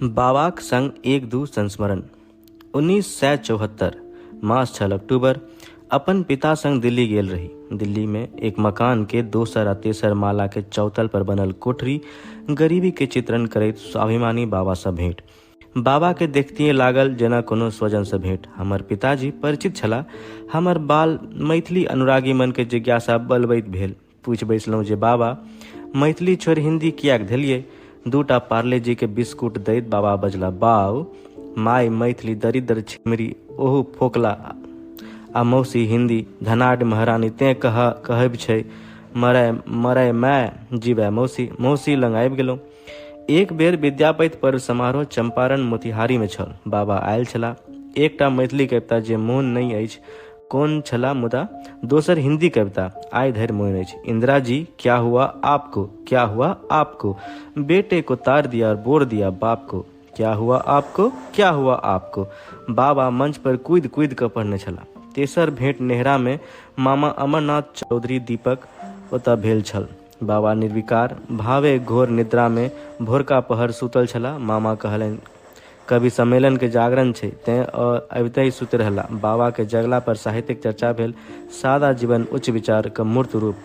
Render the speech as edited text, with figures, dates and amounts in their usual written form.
बाबाक संग एक दू संस्मरण। 1974, मास छल अक्टूबर, अपन पिता संग दिल्ली गेल रही। दिल्ली मे एक मकान के दोसर आ तेसर माला के चौतल पर बनल कोठरी गरीबी के चित्रण करैत स्वाभिमानी बाबा सँ भेंट। बाबा के देखतिये लागल जेना कोनो स्वजन सँ भेंट। हमर पिताजी परिचित छलाह। हमर बाल मैथिली अनुरागी मन के जिज्ञासा बलबैत भेल। पूछि बैसलहुँ जे बाबा, मैथिली छोड़ि हिन्दी किएक धेलियै? दूटा पार्ले-जी के बिस्कुट दैत बाबा बजला, बाउ, माय मैथिली दरिद्र छिमरी ओहू फोकला आ मौसी हिन्दी धनाढ्य महरानी तें कहबि छै मरय माय, जीबय मौसी। मौसी लग आबि गेलहुँ। एक बेर विद्यापति पर्व समारोह चम्पारण मोतिहारी मे छल। बाबा आयल छलाह। एकटा मैथिली कविता जे मोन नहि अछि कोन छला मुदा दोसर हिन्दी कविता आइ धरि मोन अछि, इंदिरा जी क्या हुआ आपको, क्या हुआ आपको, बेटे को तार दिया और बोर दिया बाप को, क्या हुआ आपको, क्या हुआ आपको। बाबा मंच पर कूदि कूदि कऽ पढ़ने छलाह। तेसर भेंट नेहरा मे मामा अमरनाथ चौधरी दीपक ओतऽ भेल छल। बाबा निर्विकार भावे घोर निद्रा मे भोरका पहर सूतल छलाह। मामा कहलनि कवि सम्मेलन के जागरण छै तें अबितहि सूति रहला। बाबा के जगला पर साहित्यिक चर्चा भेल। सादा जीवन उच्च विचार क मूर्त रूप।